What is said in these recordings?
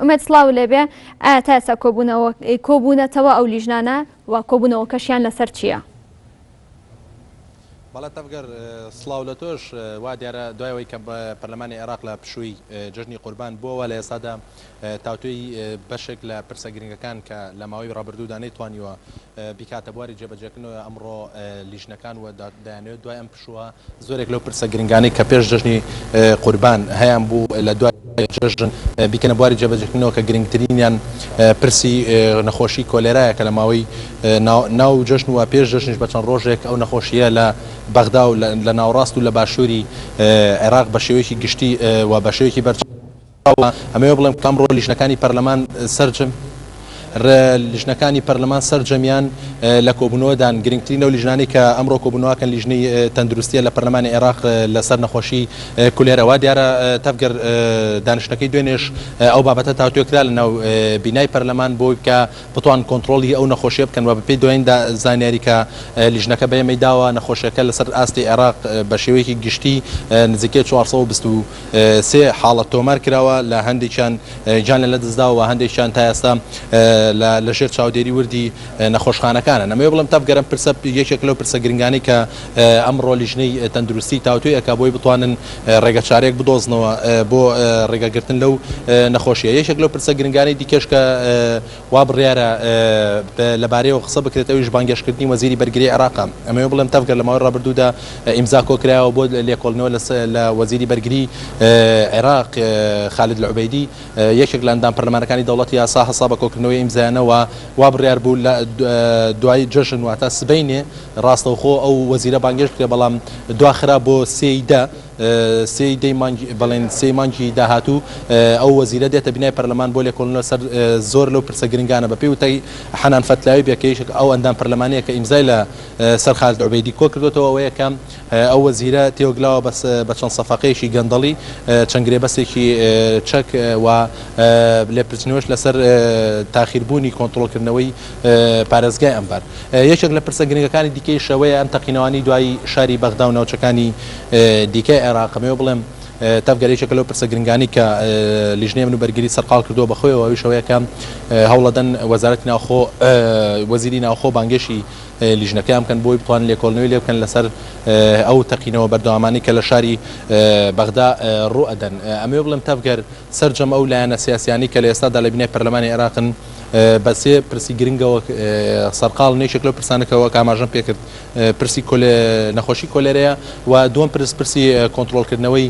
ئومێد سڵاو لێبێ ئایا تا ئێستا کۆبوونەوە کۆبوونەتەوە ئەو لیژنانە و کۆبوونەوەکەشیان لەسەر چییە؟ بەڵێ تەڤگەر سڵاو لە تۆش وا دیارە دوای ئەوەی کە پەرلەمانی عێراق لە پشووی جەژنی قوربان بووەوە لە ئێستادا تاوتوێی بەشێک لە پرسە گرنگەکان کە لە ماوەی ڕابردوودا نەیتوانیوە بیکاتە بواری جێبەجێکردنەوە ئەمڕۆ لیژنەکان و دەیانەوێت دوای ئەم پشووە زۆرێک لەو پرسە گرنگانەی کە پێش جەژنی قوربان هەیان بوو لە دوای جەژن بیکەنە بواری جێبەجێکردنەوە کە گرنگترینیان پرسی نەخۆشی کۆلێرایە کە لە ماوەی ناو جەژن و پێش جەژنیش بە چەند ڕۆژێک ئەو نەخۆشییە لە بەغدا و لە ناوەڕاست و لە باشووری عێراق بە شێوەیەکی گشتی و بە شێوەیەکی بەرچاو ئەمەوێ بڵێم کە ئەمڕۆ لیژنەکانی پەرلەمان سەرجەم لیژنەکانی پەرلەمان سەرجەمیان لە کۆبوونەوەدان، گرنگترین لەو لیژنانەی کە ئەمڕۆ کۆبوونەوەکەن لیژنەی تەندروستیە لە پەرلەمانی عێراق لەسەر نەخۆشی کولێرە. وا دیارە تەڤگەر دانیشتنەکەی دوێنێش ئەو بابەتە تاوتوێ کرا لەناو بینای پەرلەمان بۆی کە بتوان کۆنتڕۆڵی ئەو نەخۆشیە بکەن و بەپێی دوایین زانیاری کە لیژنەکە بە ئێمەی داوە نەخۆشیەکە لەسەر ئاستی عێراق بە شێوەیەکی گشتی نزیکەی 423 حاڵەت تۆمار کراوە لە هەندێکیان گیانیان لەدەستداوە و هەندێکیان تا ئێستا لە ژێر چاودێری وردی نەخۆشخانەکانن. ئەمەوێ بڵێم تەڤگەر ئەم پرسە یەکێک لەو پرسە گرنگانەی کە ئەمڕۆ لیژنەی تەندروستی تاوتوێ ئەکا بۆی بتوانن ڕێگەچارەیەک بدۆزنەوە بۆ ڕێگەگرتن لەو نەخۆشیە. یەکێک لەو پرسە گرنگانەی دیکەش کە وا بڕیارە لەبارەیەوە قسە بکرێت ئەویش بانگێشتکردنی وەزیری بەرگری عێراقە. ئەمەوێ بڵێم تەڤگەر لە ماوەی ڕابردوودا ئیمزا کۆکرایەوە بۆ لێکۆڵینەوە لە وەزیری بەرگری عێراق خالد العوبەیدی یەکێک لە ئەندام پەرلەمانەکانی دەوڵەتی یاسا هەستا بە کۆکردنەوەی ئیمزایانە و وا بڕیار بوو لە دوای جەژن واتە سبەینێ ڕاستەوخۆ ئەو وەزیرە بانگێشت بکرێت بەڵام دواخرا بۆ سێی دە سێی دەی مانگی بەڵێن سێی مانگی داهاتوو ئەو وەزیرە دێتە بینای پەرلەمان بۆ لێکۆڵینەوە سەر زۆر لەو پرسە گرنگانە بەپێی وتەی حەنان فەتلاوی بێ کە یەکێک ئەو ئەندام پەرلەمانەیە کە ئیمزای لە سەر خالد عوبەیدی کۆ کردۆتەوە ئەوەیە کە ئەو وەزیرە تێوەگلاوە بە چەند سەفەقەیەکی گەندەڵی چەند گرێبەستێکی چەک و لێپرسینەوەش لەسەر تاخیربوونی کۆنتڕۆڵکردنەوەی پارێزگای ئەنبار. یەکێک لە پرسە گرنگەکانی دیکەیش ئەوەیە ئەم تەقینەوانەی دوایی شاری بەغدا و ناوچەکانی دیکەی عێراق، ئەمەوێ بڵێم تەڤگەر یەکێکە لەو پرسە گرنگانەی کە لیژنەی ئەمن و بەرگری سەرقاڵ کردووە بە خۆیەوە ئەویش ئەوەیە کە هەوڵەدەن وەزارەتی ناوخۆ وەزیری ناوخۆ بانگێشی لیژنەکەیان بکەن بۆی بتوانن لێکۆڵینەوەی لێ بکەن لەسەر ئەو تەقینەوە بەردەوامانەی کە لە شاری بەغدا ڕوو ئەدەن. ئەمەوێ بڵێم تەڤگەر سەرجەم ئەو لایەنە سیاسیانەی کە لە ئێستادا لە بینای پەرلەمانی عێراقن بە سێ پرسی گرنگەوە سەرقاڵن، یەکێک لەو پرسانە کە وەک ئاماژەم پێکرد پرسی نەخۆشی کۆلێرەیە و دووەم پرس پرسی کۆنتڕۆڵکردنەوەی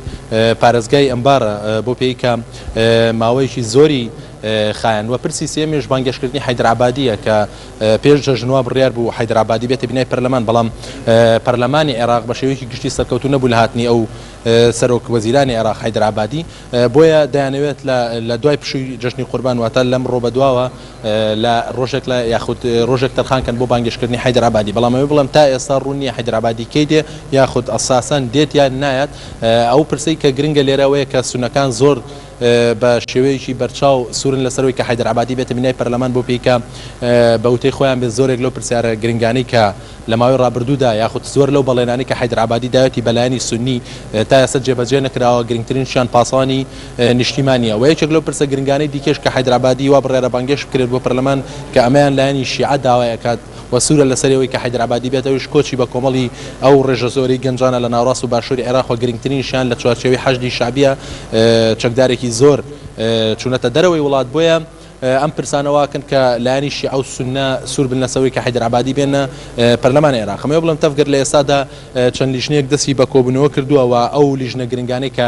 پارێزگای ئەنبارە بۆ پێی کە ماوەیەکی زۆری خایاند و پرسی سێیەمیش بانگێشتکردنی حەیدەر عەبادییە کە پێش جەژن وا بڕیار بوو حەیدەر عەبادی بێتە بینای پەرلەمان بەڵام پەرلەمانی عێراق بە شێوەیەکی گشتی سەرکەوتوو نەبوو لە هاتنی ئەو سەرۆک وەزیرانی عێراق حەیدەر عەبادی بۆیە دەیانەوێت لە لە دوای پشووی جەژنی قوربان واتە لەمڕۆ بەدواوە لە ڕۆژێک لە یاخود ڕۆژێک تەرخان کەن بۆ بانگێشتکردنی حەیدەر عەبادی بەڵام ئەوەی بڵێم تا ئێستا ڕوون نییە حەیدەر عەبادی کەی دێ یاخود ئەساسەن دێت یان نایەت ئەو پرسەی کە گرنگە لێرە ئەوەیە کە سوننەکان زۆر بە شێوەیەکی بەرچاو سوورن لەسەر ئەوەی کە حەیدەر عەبادی بێتە بینای پەرلەمان بۆ پێی کە بە وتەی خۆیان بێت زۆرێک لەو پرسیارە گرنگانەی کە لە ماوەی ڕابردوودا یاخود زۆر لەو بەڵێنانەی کە حەیدەر عەبادی داوێتی بە لایەنی سوننی تا ئێستا جێبەجێ نەکراوە گرنگترینشیان پاسەوانی نیشتیمانییە و یەکێک لەو پرسە گرنگانەی دیکەش کە حەیدەر عەبادی وا بڕیارە بانگێشت بکرێت بۆ پەرلەمان کە ئەمەیان لایەنی شیعە داوای ئەکات و سوورە لەسەر ئەوەی کە حەیدەر عەبادی بێت ئەویش کۆچی بە کۆمەڵی ئەو ڕێژە زۆرەی گەنجانە لە ناوەڕاست و باشووری عێراق و گرنگترینشیان لە چوارچێوەی حەشدی شەعبیە چەکدارێکی زۆر چوونەتە دەرەوەی وڵات بۆیە ئەم پرسانە واکەن کە لایەنی شیعە و سوننە سوور بن لەسەر ئەوەی کە حەیدەر عەبادی بێنە پەرلەمانی عێراق. ئەمەوێ بڵێم تەڤگەر لە ئێستادا چەند لیژنەیەک دەستی بە کۆبوونەوە کردووە و ئەو لیژنە گرنگانەی کە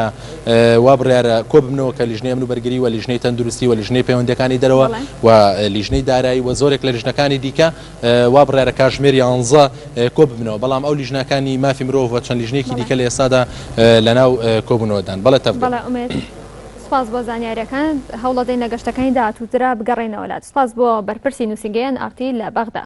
وا بڕیارە کۆببنەوە کە لیژنەی ئەمن و بەرگری و لیژنەی تەندروستی و لیژنەی پەیوەندییەکانی دەرەوە و لیژنەی دارایی و زۆرێک لە لیژنەکانی دیکە وا بڕیارە کاژمێر یانزە کۆببنەوە، بەڵام ئەو لیژنەکانی مافی مرۆڤ و چەند لیژنەیەکی دیکە لە ئێستادا لەناو کۆبوونەوەدان. بەڵێ تەڤگەر. بەڵێ ئومێد. سوپاس بۆ زانیاریەکانت، هەوڵەدەین لە گەشتەکانی داهاتووترا بگەڕێینەوە لات. سوپاس بۆ بەرپرسی نووسینگەی ئێن ئاڕ تی لە بەغدا.